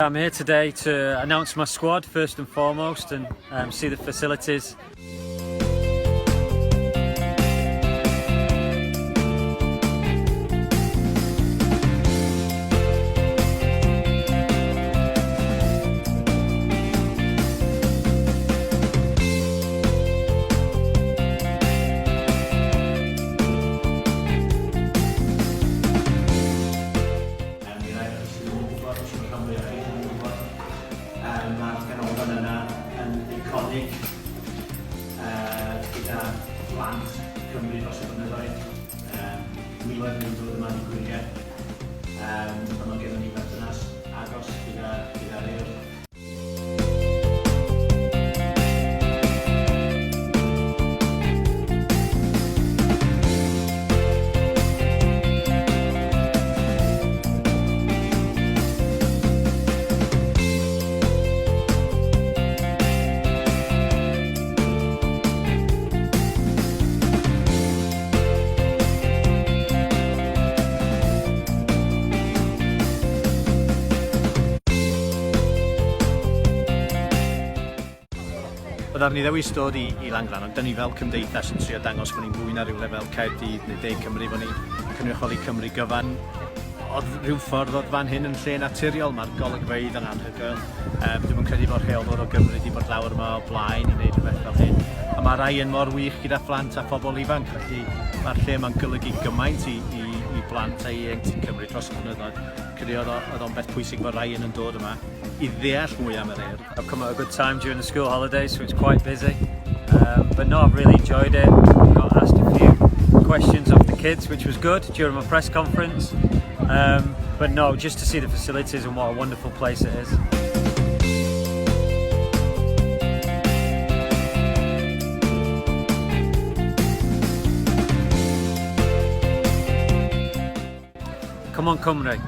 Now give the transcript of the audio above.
I'm here today to announce my squad first and foremost and see the facilities. Mi rai chi sydd ddim yn gwybod, os yw'r rhan fwyaf chi ddim yn gwybod, mae'r ganolfan yna yn eiconig gyda phlant Cymru dros y blynyddoedd. Miloedd yn dod yma i gwyliau. A mae gennym ni berthynas agos gyda'r Urdd. Oedd arni ddewis dod i Langrannog, dyn ni fel cymdeithas yn trio dangos bod ni'n fwy na rhywle fel Caerdydd neu De Cymru, bod ni'n cynrychioli Cymru gyfan. Oedd rhyw ffordd oedd fan hyn yn lle naturiol, mae'r golygfeydd yn anhygoel. Dwi'm yn credu bod rheolwr o Gymru wedi bod lawr yma o blaen i wneud rhywbeth fel hyn. A mae rai yn mor wych gyda phlant a phobl ifanc, felly mae'r lle yma'n golygu gymaint i blant a ieuenctid Cymru dros y blynyddoedd. Credu oedd o'n beth pwysig bod Ryan yn dod yma i ddeall mwy am yr Urdd. I've come at a good time during the school holidays, so it's quite busy. But no, I've really enjoyed it. Got asked a few questions of the kids, which was good during my press conference. But no, just to see the facilities and what a wonderful place it is. Come on, Cymru.